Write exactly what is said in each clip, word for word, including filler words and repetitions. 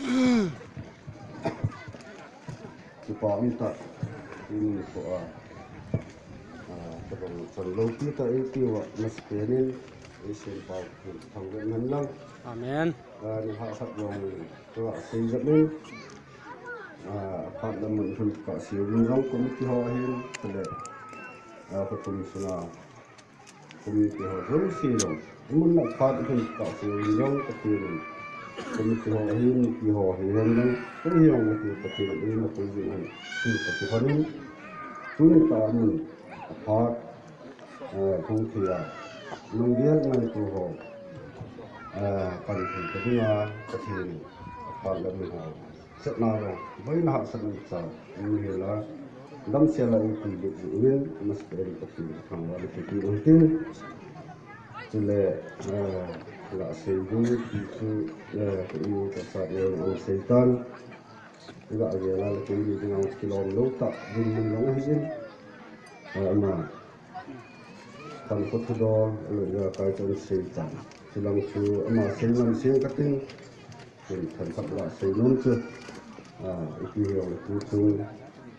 Kipa um tah, tuni nikho a, a, tabang chan loupi tah eipeh uva, masapen in, eisempau thangvah hen lang. Amen. A, ni hahsat jong, tua sei jep in, a, phat lam mun hun kah seh uvin jong, committee ho ahin, chule, a, khothum sunga, committee ho jouse jong, mun na phat hun kah seh uvin jong, Pathen in, committee ho ahin, mipi ho hihen lang, koi hihen lang, Pathen in, eina pui jing hen, ti Pathen in, tuni tah mun, a phat, eh, hung thei a, lunggel ngaito ho, eh, pan thei ta dinga, Pathen in, a phat lam mun ho. Setna jong, boina hahsatna cha, um hel a, damsel a eipui bep jeh uvin, masapen in Pathen thangvah le kiti um tin. Chule, eh, la sei ding ti chu, eh, ka i ka sa le um sei tan. Iga gel a le kei ni dinga kilom lou tah, dinmun jong ahin. Eh, ama, pan ko thudol, alo iga kai chan sei tan. Chulang chu, ama sei ngam sei kating. Ken themkhat ga sei nom chu, a, ipi hijongle tu chung,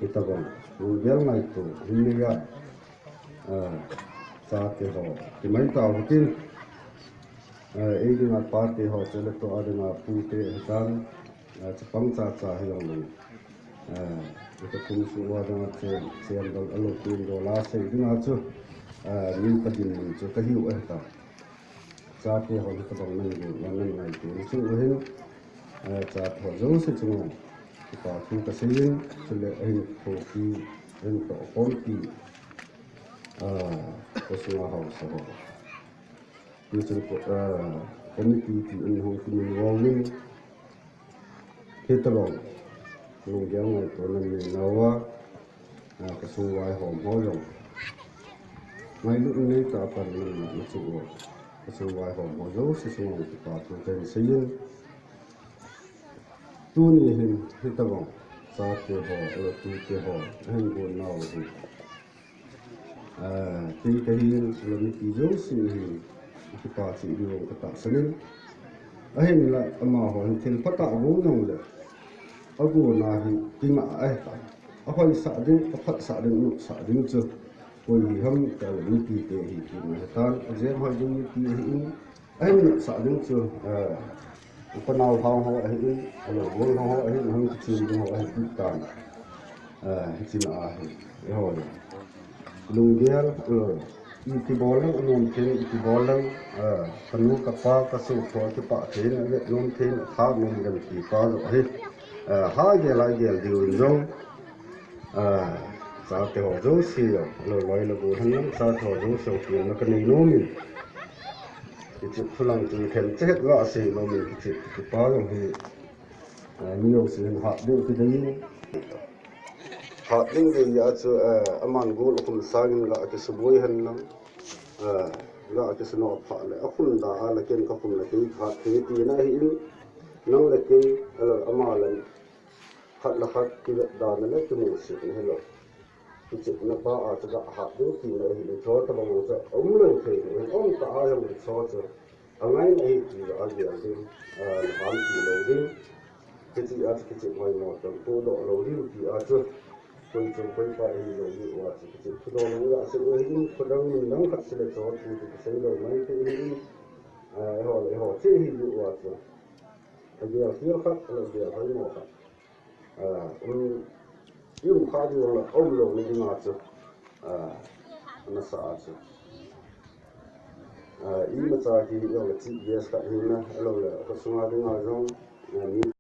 hitabang, lunggel ngaito, hin nei a, a, chate ho, kimai tau hitin, a, ei dinga pate ho, chule tua dinga pute hitan, a, chapang chacha hijongle, a, ita kum sung uva dinga che, chendol alo, tindol a sei dinga chu, a, mi pa dinmun chu kahiu ahitai. Chate ho hitabang nan gu, nan ngaito na chung uhin, eh, chate ho jouse chunga kipa thu kasei in, chule ahin khopi, ahin tohkhompi, ah, khosunga haosa ho. Tuchun ko, ah, committee ti in hung kimin uvin, hitabang lunggel ngaito nan nei nauva, a, khosung vaihom ho jong, ngailutna neitah a pan nan ngah na chu uva, khosung vaihom ho jouse chunga kipa thu kahin sei in, tuni hin hitabang chate ho, alo tute ho, ahin gon nau hi. Ah, kei kahin, alo mipi jouse hin, kipa cheh diu katahsan in. Ahinla, amaho hin thil phatah agon jongle, agona hi kingah ahitai. Ahoisah ding, aphatsah ding, anopsah ding chu koi hi ham, tia le mipite hi kingah ahitan, ajeng hoi ding mipi ahin, ahin nopsah ding chu, eh, upa naohang ho ahin, alo, golhang ho ahin, ahung kichen ding ho ahi tan. Eh, hichea hi, eiho le. Lunggel, eh, iti bol leng, anom thei, iti bol leng, eh, kanu kapa, kasopi ho, kipah thei, avet nom thei, atha nom leng ti pa jong ahi. Eh, ha gel a gel diu in jong, ah, chate ho jouse, alo loi le gol hen lang, chate ho jouse, pen na kanei nom in. Kichep thulang chu themcha het ga sei nom in kichep kipa jong hi, ah, mi jouse hin hat ding kidei in. Hat ding dei a chu, ah, aman gol akhum sangin ga kisuboi hen lang. Ah, ga kisunoh phat le, akhum da a le ken kakhum le kei hat thei tina ahin, nang le kei, alo ama le khat le khat kivetdana le kimusetna hilou. Kichepna pa a chu ga hat ding tina ahi, hiche tabang chu aumlou thei, aum ta a jong hiche chu angaina ahi ti a gel ding, a, naham ti lou ding. Hiche a chu kichep hoimo tah, podoh lou ding ti a chu. Koi chung koi pa ahi lou diu a chu kichep thudoh lou a chu ahin, khudang min dang khat sele chu ti kisei lou mai te ahin. A, eiho le eiho cheh ahi diu a chu. Agel khel khat, agel hoimo khat. Ah, um, i um kha diu la, um lou na dinga chu, ah, nasa a chu. Ah, imacha hi, i um chief guest khat hina, alo le, khosunga dinga jong, ah, mi